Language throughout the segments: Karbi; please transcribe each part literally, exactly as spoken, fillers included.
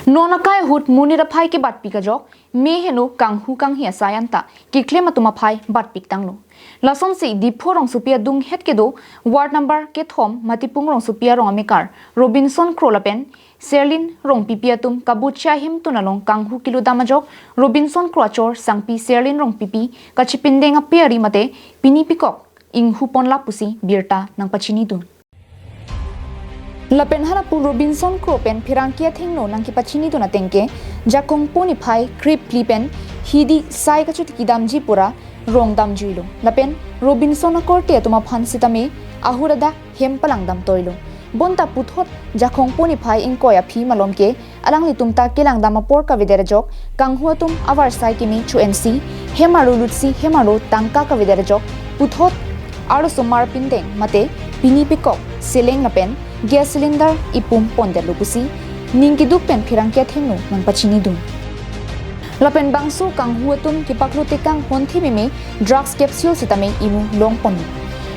Non akai ahut monit aphai kebatpik ajok, me heno kanghu kanghi asai anta keklem atum aphai batpik tanglo. Lasonsi Diphu rongsopi adunghet kedo ward number kethom Matipung rongsopi arong amekar Robinson Kro lapen Serlin Rongpipi atum kabuchia hemtun along kanghu keludam ajok Robinson Kro achor sangpi Serlin Rongpipi kachipindeng ape ari mate pini pekok inghu ponla pusi birta nangpachinidun. Lapen halapu Robinson Kro pen pherangke athengno nangkepachinidun ateng ke, jakong pon iphai krip phli pen hidi sai kachotiki damji pura rong damjuilo. Lapen Robinson akorte atum aphan sitame ahur adak hem palang damtoilo. Bonta puthot jakong pon iphai ingkoi aphi malom ke alanglitum ta kelangdam apor kavedet ajok, kanghu atum avarsai keme cho-ensi, hem arlo lutsi hem arlo tangka kavedet ajok, puthot arlosomar pindeng mate pini pekok seleng lapen gas cylinder ipum pondetlo pusi ning keduk pen pherangke athengno nangpachinidun. Lapen bangso kanghu atum kepaklo tekang honthe meme drugs capsule sitame imu longponlo.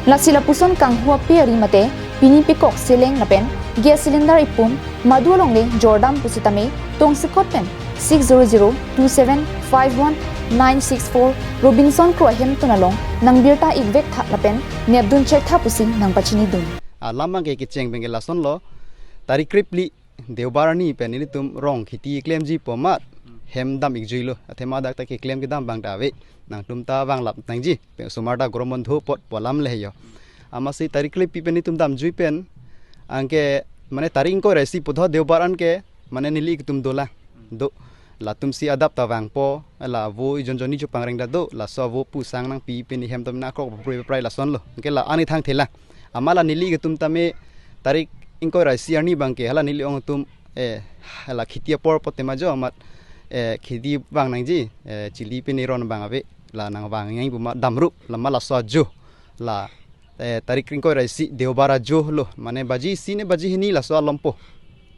Lasi lapuson kanghu ape ari mate pini pekok seleng lapen gas cylinder ipum madu alongle jordam pusitame tongsekot pen six zero zero two seven five one nine six four Robinson Kro ahemtun along nangbirta ikvek tha lapen nepdun chektha pusi nangpachinidun. Alam abang ke kecheng abang ke lasonlo, tarik krip phli Deobar arni pen nelitum rong kheti klemji pu amat hem dam ikjuilo. Athema dak ta keklem kedam abang ta ave. Nangtum ta vanglap nangji. Pe osomar ta grom bondho apot pu alam le he jo. Amatsi tarik krip phli pen nelitum damjui pen anke mane tarik ingkoi ra isi puthot Deobar anke mane neli ketum dolang. Do latumsi adap ta vangpo, la vo ijon jonni chopangreng ta do, laso vo pusang nangpi pen hem tam na krok prai prai lasonlo. Anke la ani thangthelang. Amat la neli ketum tame tarik ingkoi ra isi arni abang ke hala neli ong atum, eh, hala kheti apor pote ma jo amat, eh, kheti vang nangji, eh, chili pen iron abang ave, la nangvang nangji pu ma damrup, la ma laso ajo, la, eh, tarik ingkoi ra isi Deobar ajo lo, mane baji isi ne baji hini laso alompo.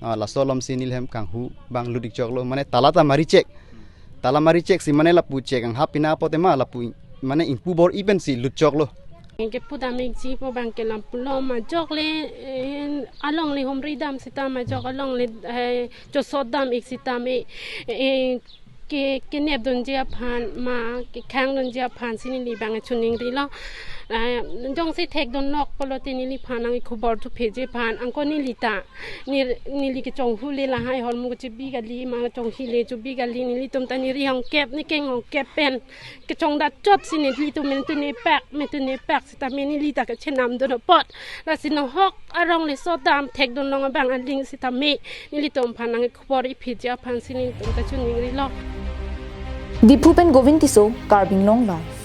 Ah, laso alomsi neli hem kanghu abang lut ikchoklo, mane tala ta mari chek. Tala mari chek si mane lapu chek anghap pina pote ma lapu mane ingpu bor-i pensi lutchoklo. Kepudam ikji pu abang ke lam pulo majok le, eh, alongle humri dam sita majok alongle, eh, chosot dam ik sitame, eh, ke, kenepdunji aphan ma kekhangdunji aphansi neli abang choningrilo. Eh, jongsi thekdun nok pulote neliphan nangkhobor thupheji aphan anke neli ta. Neli, neli kechonghu le lahai ahormu kechebi kali ma kechonghi le chebi kali, nelitum ta neri hongkep, nekeng hongkep pen kechongdat chotsi nelitum men tune pak, men tune pak sitame neli ta kachenamdun apot. Lasi nahok arong le sodam thekdun long abang aling sitame nelitum aphan nangkhobor ipheji aphansi nelitum kachoningrilo. Diphu pen Govind Tisso, Karbi Anglong Live.